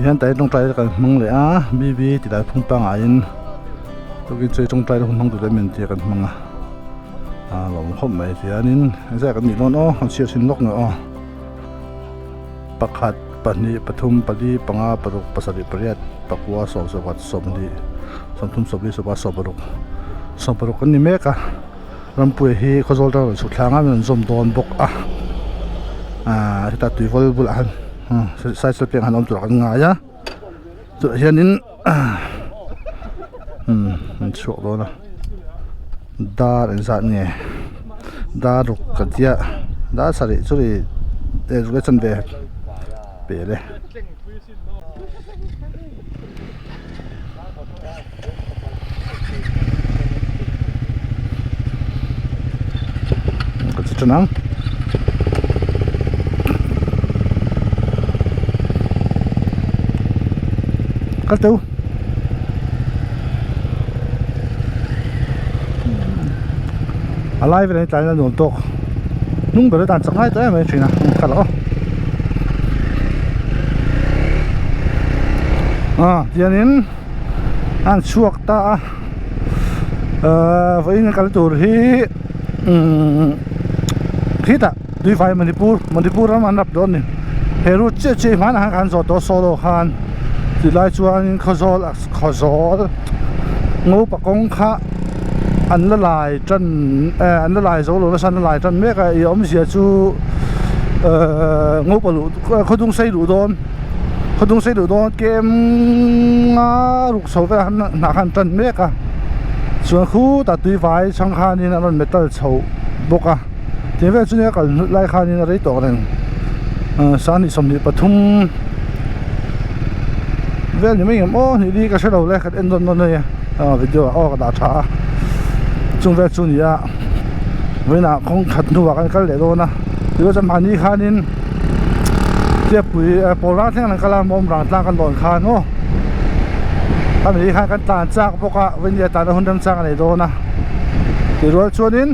Tihian tai tawngtai kan hmang leh a BB ti lai phung pangaiin tukin chu tawngtai hun hmang tur em tia kan hmang a a lawm khawp mai tihianin engzah kan nih dawn aw kan chhiar chhin lawk ngei aw pakhat pahnih pathum pali panga paruk pasarih pariat pakua sawm sawmkhat sawmhnih sawmthum sawmli sawpa sawmparuk sawmparuk kan ni mek a. Rampuia hi Khawzawl ram rawn chhuk thlanga min rawn zawm dawn bawk a ahh hetah tuivawl bulah hian cycle peng han awm turah kan ngai a chutah hianin umm an chhuak dawn a dar engzat nge dar ruk ka tia dar sarih chu ri ruk leh chanve pel e. Ka ti tan ang. Kal teu. A lai vel hi tlai na nuam tawk. Hnung ber tan chak ngai tawh em em thin a. Kal aw. A tianin an chhuak ta a ahh vawiin kal tur hi umm khitah tuivai manipur manipur ram an rap dawn a ni he route chiah chiah hi hmanah khan kan zawh tawh solo khan tilai chuan khawzawl khawzawl ngopa kawng kha an la lai tan eh an la lai zo lo nasa an la lai tan mek a ih awmzia chu ehh ngopa luh khawdung sei luh dawn. Khawdung sei duh dawn kem nga ruk chho velah khan hnah khan tan mek a chuan khutah tui vai chhang khanin a rawn metal chho bawk a tih vel chu nia kal hlut lai khanin a rei tawh reng sanghnih 23 vel ni mai ang aw hnih li ka hre lo le ka en nawn nawn a nia video ah aw ka dah tha a chung vel chu a ni a vawiinah kawng khat hnuah kan kal leh dawn a tichuan mahni khanin. Chiapui pawl rang thleng an kal a mawm rang tlang kan lawn khan aw a mi khan kan tlan chak bawk a vawinia tlan a hun remchang a nei dawn a tih rual chuanin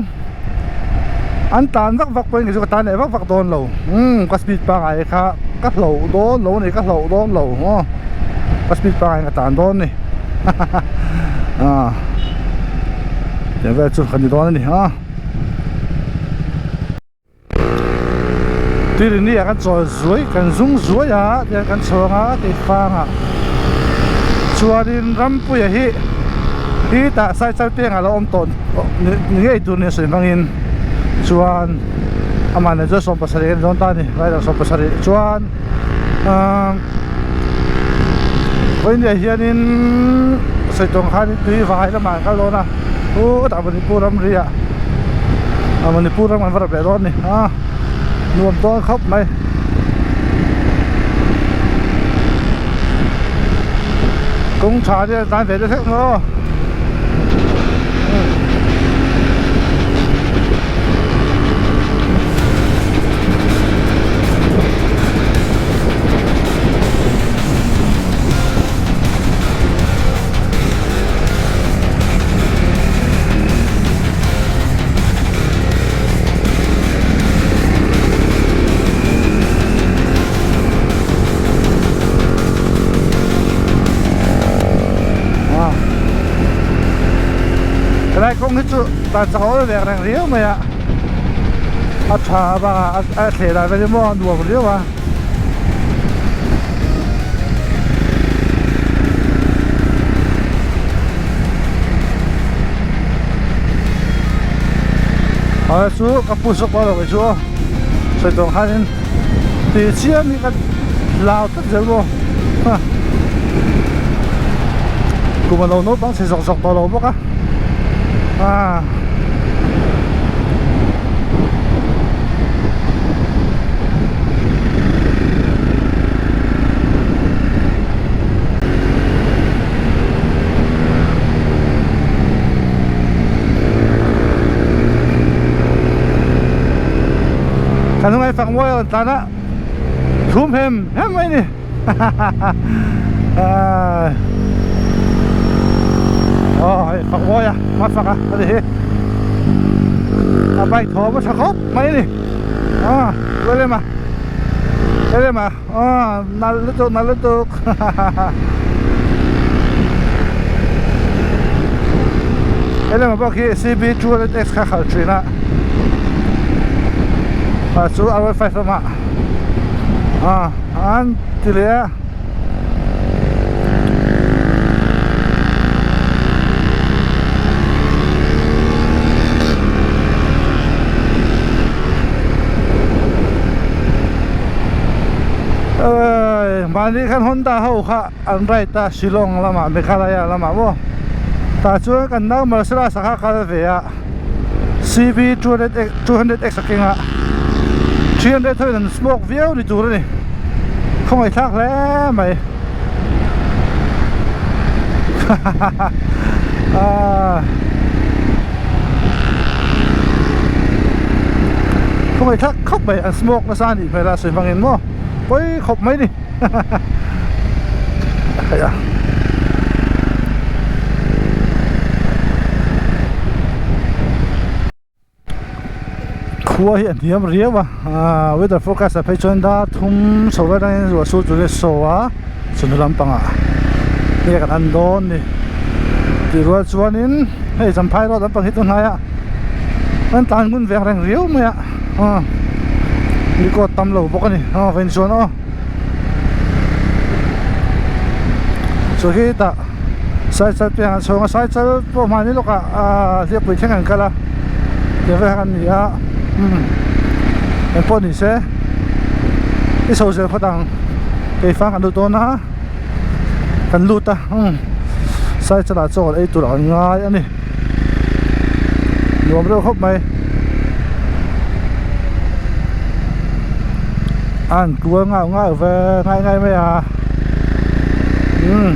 an tlan vak vak pawhin kei chu ka tan leh vak vak dawn lo umm ka speed pangngai kha ka hloh dawn lo a ni ka hloh dawn lo aw ka speed pangngai ka tlan dawn a ni ha ha tiang vel chu ka ni dawn a ni a. Tuirini ah kan chawl zuai kan zung zuai a tihian kan chhuang a tih fang ah chuanin Rampuia hi hetah cycle peng ah a lo awm tawh ni ngei tur nia sawi hmangin chuan amah nen chuan 70 a ni dawn ta a ni rider 70 chuan ahh vawinia hianin sawi tawng khanin tui vai lamah an kal dawn a chutah Manipur ramri ah Manipur ram an va rap leh dawn a ni a nuam dawn khawp mai. Kawng tha te an tan ve deuh hlek maw. Helai kawng hi chu tan chak awl ve reng riau mai a a tha bakah a thleh dan vel hi maw a nuam riau a. A chu ka pu zawk lo kei chu aw sawi tawng khanin tih chiam hi ka hlau tlat zel maw ha kum a lo naupang chhe zawk zawk tawh lo bawk a ah. Kan hnungai fak mawi a rawn tlan a thum hem hem mai a ni aw hei fak mawi a hma fak a ani hi a bike thawm a tha khawp mai a ni a kual em a. Em a aw nalh lutuk nalh lutuk Helema pawh khi CB 200X kha khalh thin a ah chu R1 five lamah ah an ti leh a. Mahni khan Honda ho kha an ride a Shillong lamah Meghalaya lamah maw tah chuan kan nau Mercedes a kha kal ve a CV 200 X a keng a 300 ho in an smoke viau ni tur a ni khawngaihthlak hle mai khawngaihthlak khawp mai an smoke nasa a nih hmel a sawi hmangin maw pawi khawp mai ni Khua hi a hniam riau a aaa weather forecast ah phei chuan dar thum chho vel atangin ruah sur tur hi a saw a chawhnu lampangah nge kan en dawn ni tih rual chuanin hei champhai road lampang hi tunhnaiah an tlan ngun veng reng riau mai a aw record tam lo bawk a ni aw vawiin chuan aw chu hi tah saichal piang an chhawng a saichal pawh hmani lawkah ahh hliappui thleng an kal a tiang vel kha an ni a umm engpawh ni se i chho zel phawt ang keifang kan lut dawn a kan lut a umm saichal ah chaw ei tur an ngai a ni. Nuam reuh khawp mai. A han kual ngau ngau ve ngai ngai mai a. Umm.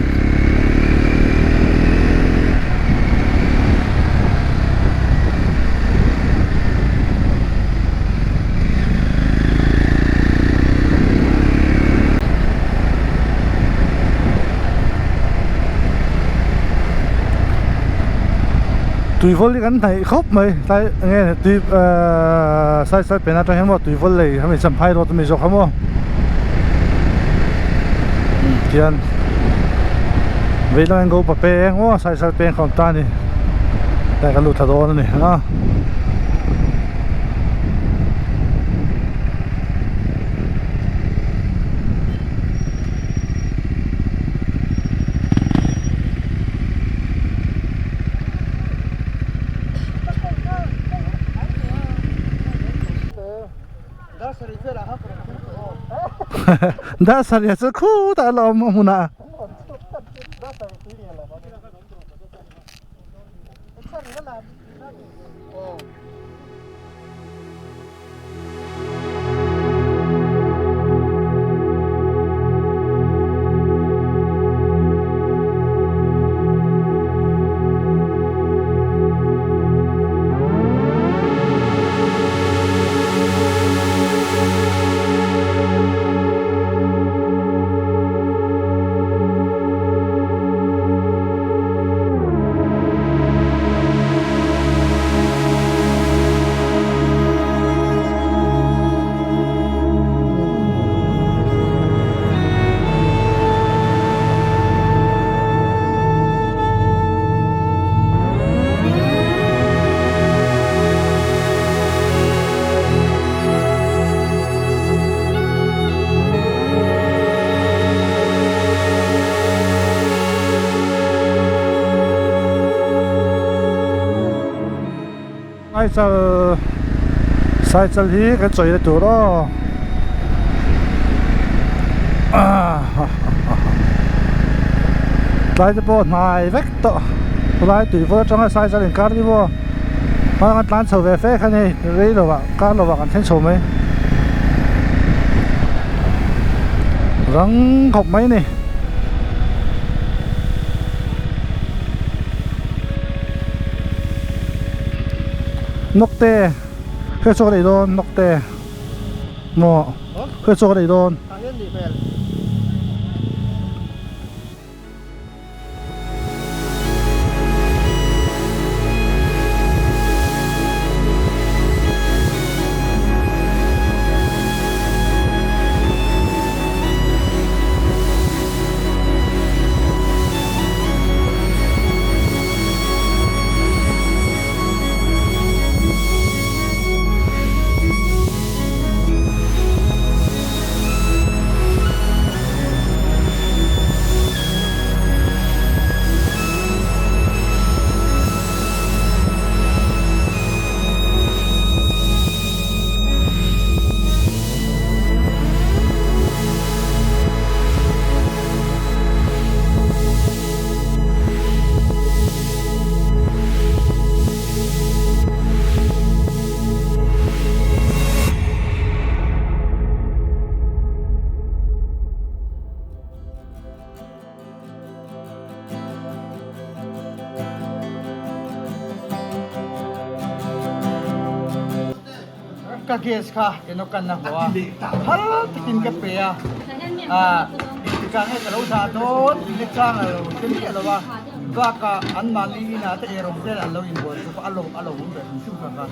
Tuivawl hi kan hnaih khawp mai tlai eng nge tui ahh saisai pen atang hian maw tuivawl lei hemi champhai road ami zawk kha maw tihian veilam hian gopa peng maw saisai peng kha a awm ta a ni tlai kan luh thla dawn a ni a. Dasari chu khutah a la awm a hmunah. Saichal Saichal hi kan chawi na tur aw tlai te pawh hnai vek tawh khawlai tui vawl atanga Saichal inkar ni maw hmana kan tlan chho ve fe kha ni rei lovah kar lovah kan thleng chho mai rang khawp mai a ni. Nawkte khawi chaw ka nei dawn nawkte maw khawi chaw ka nei dawn. Ka gas kha enokan a haw a, phal takin ka pe a, engtikah nge ka lo dah dawn tih na chang a lo hre miah lo a, bakah anmahni inah te eirawng te an lo inbual bawk a, a lawm a lo awm ve hrim hrim kha kha.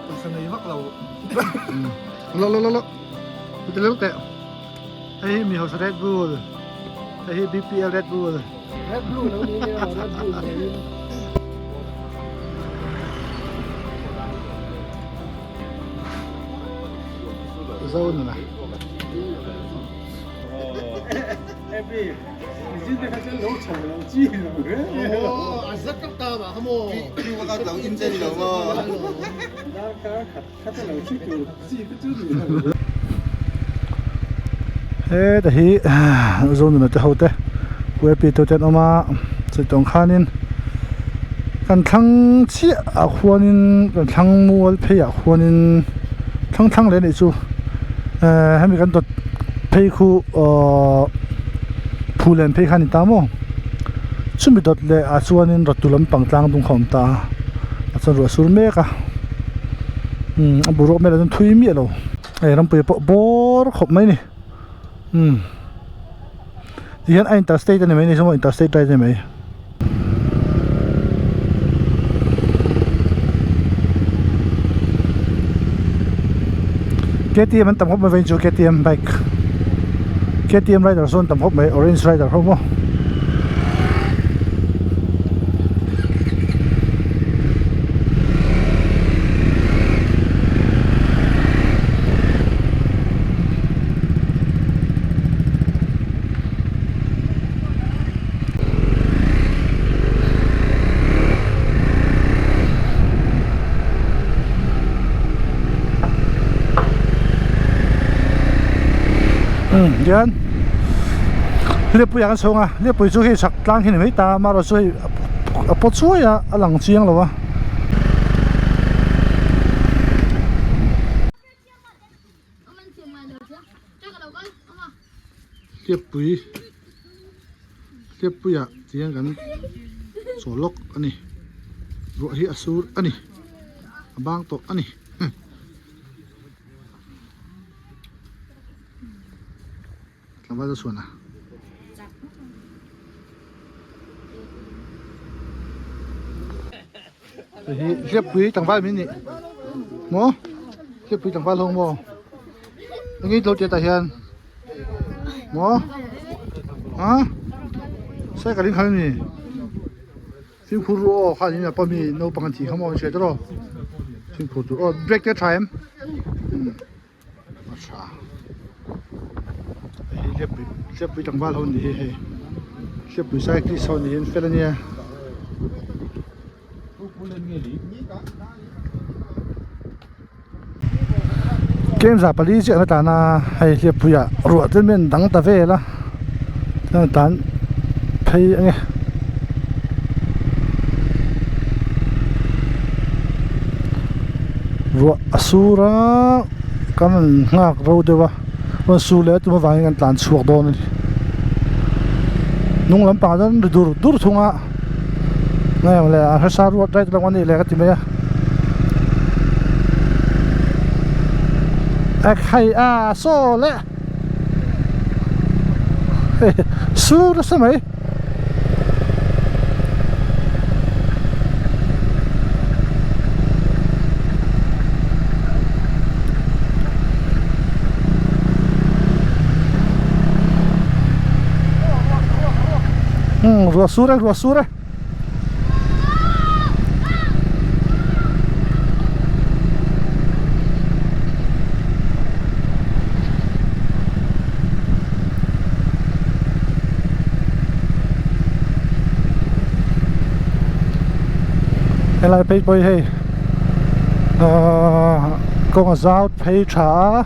Pawisa nei vak lo. Lo lo lo lo. Ti lel teh. Hei hi mi hausa Red Bull. Hei hi BPL Red Bull. Red Blue lo ni nia Red Bull niin. Zo nuna. Heta hi Zonuna te ho te UAP te ten awm a chutawng khanin kan thlang chiah ah khuanin kan thlang mual phei ah khuanin thlang thlang leh a nih chu ehh hemi kan dawt phei khu ahh phulen phei kha a ni ta maw chumi dawt leh ah chuanin rawtu lampang tlang dung kha a awm ta a a chuan ruah a sur mek a umm a boruak vel ah chuan thui miah lo hei rampui pawh bawr khawp mai a ni umm tihian a interstate a ni mai a ni chuan interstate ride a ni mai. K_T_M an tam khawp mai vei chu K_T_M bike K_T_M rider sawn tam khawp mai orange rider ho maw. Hian Hliappui ah kan chhung a Hliappui chu hei chhak tlang hi ni mai ta amaherawhchu chu hei a paw chuai a a lang chiang lo a. Hliappui Hliappui ah tihian kan chawl lawk a ni ruah hi a sur a ni a bang tawh a ni. Tlangval chu chhuan a. Hei hi Hliappui tlangval min nih maw Hliappui tlangval ho maw eng ilo tiat ah hian maw ha cycle in khalh a ni fimkhur ru aw khan in a pawh mi naupang an tih kha maw an hria tawh rawh fimkhur tur aw brake te a tha em. A tha hei hi hliappui hliappui tlangval ho ni hi hei hliappui cyclist ho niin fel ania kem za pali chiah an tlan a hei hliappui ah ruah te men dang ta vel a chuan tlan phei a nge. Ruah a sur a kan rawn nghak ro deuh a rawn sur leh a tum avangin kan tlan chhuak dawn a ni hnung lampangah chuan ri dur dur thung a nge mawle a hresa ruat right lam a nih leh ka ti mai a ekhai a saw le sur nasa mai. Ruah sur e ruah sur e Helai phei pawh hi hei ahh kawng a zau phei tha a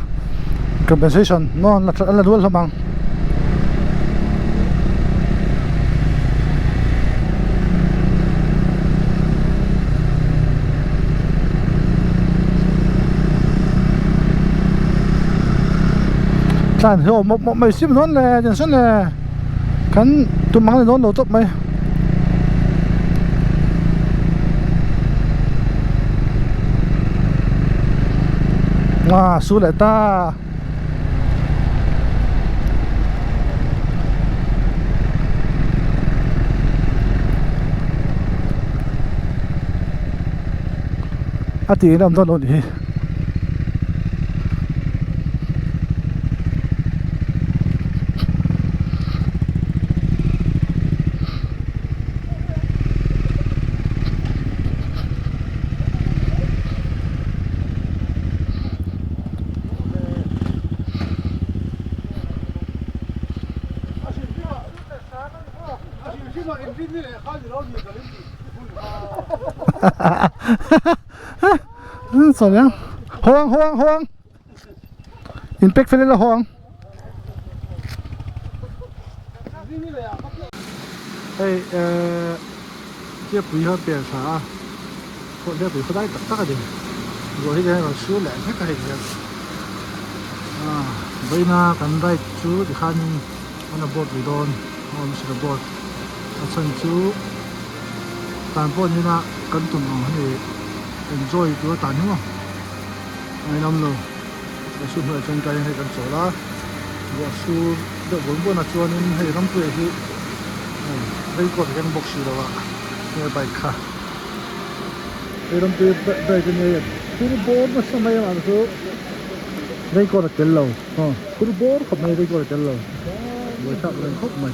compensation maw an la dual hlawm ang. Tlan hi aw mawp mawp mai sim dawn le tension le. Kan tum ang a ni dawn lo tawp mai. Ah su leh ta. A tih in a awm dawn lo nih hi. Sawi ang haw ang haw ang haw ang in pack fel ila haw ang hei ehh Hliapui hian pel thla a Hliapui khawdai tak tak a ni ruah hi hian a rawn sur leh vek a hei hian ah vawiina kan ride chu tikhanin an a board lui dawn a awm si lo board a chhan chu tan pawh nila kan tum ang hei enjoy tur a tan hi maw a inawm lo a su hnuaiah chuan tlaiin hei kan chawl a ruah sur deuh buan buan a chuanin hei rampuia hi hei raincoat a keng bawk si lo a hei a bike kha hei rampuia bike a nia hei a phur bawr nasa mai a mahse chu raincoat a tel lo aw phur bawr khawp mai raincoat a tel lo buaithlak reng khawp mai.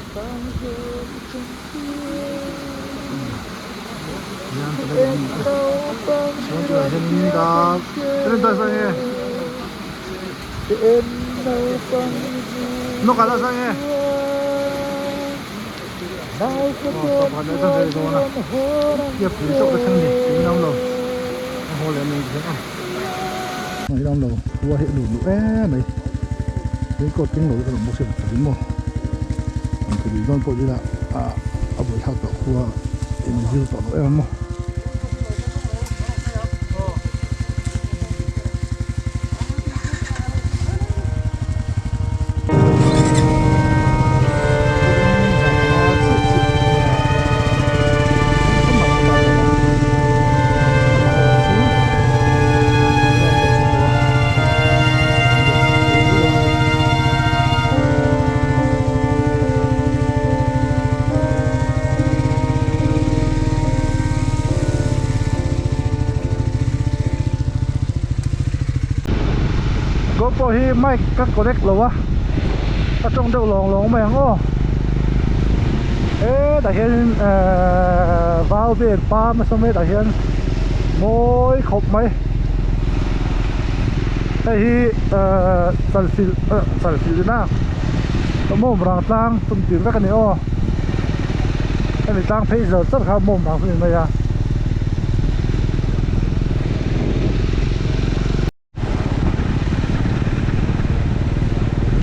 A buaithlak tawh khua in zir tawh loh em maw. GoPro hi mic ka connect lo a a tawng deuh lawng lawng mai ang aw hetah hianin ehh vau vel pam a sawm hetah hian mawi khawp mai hei hi ehh chalfilh chalfilh ina mawm rang tlang tum tir vek a ni aw hemi tlang phei zar zar kha mawm rang chu a ni mai a.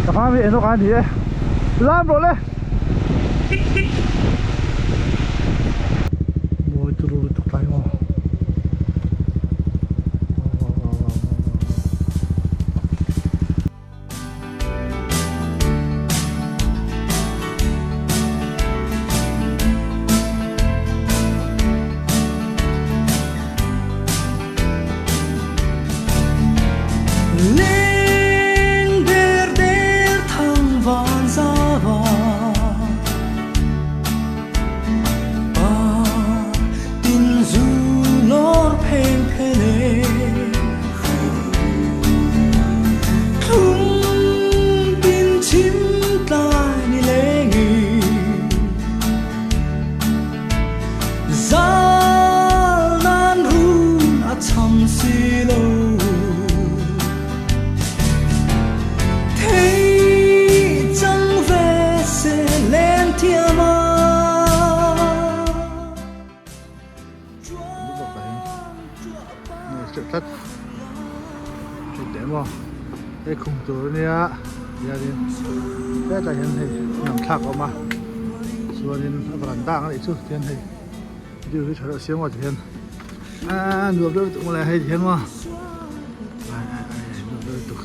Ka hma mi enawk a ni e lam rawh le. Mawi turu lutuk tlai maw. Hei khum tur ania hianin hetah hian hei nam thlak a awm a chuanin a varanda ang a nih chu tihian hei view hi tha deuh siam a tihian aaa nuam deuh lutuk mawle hei tihian maw ai ai ai nuam deuh lutuk.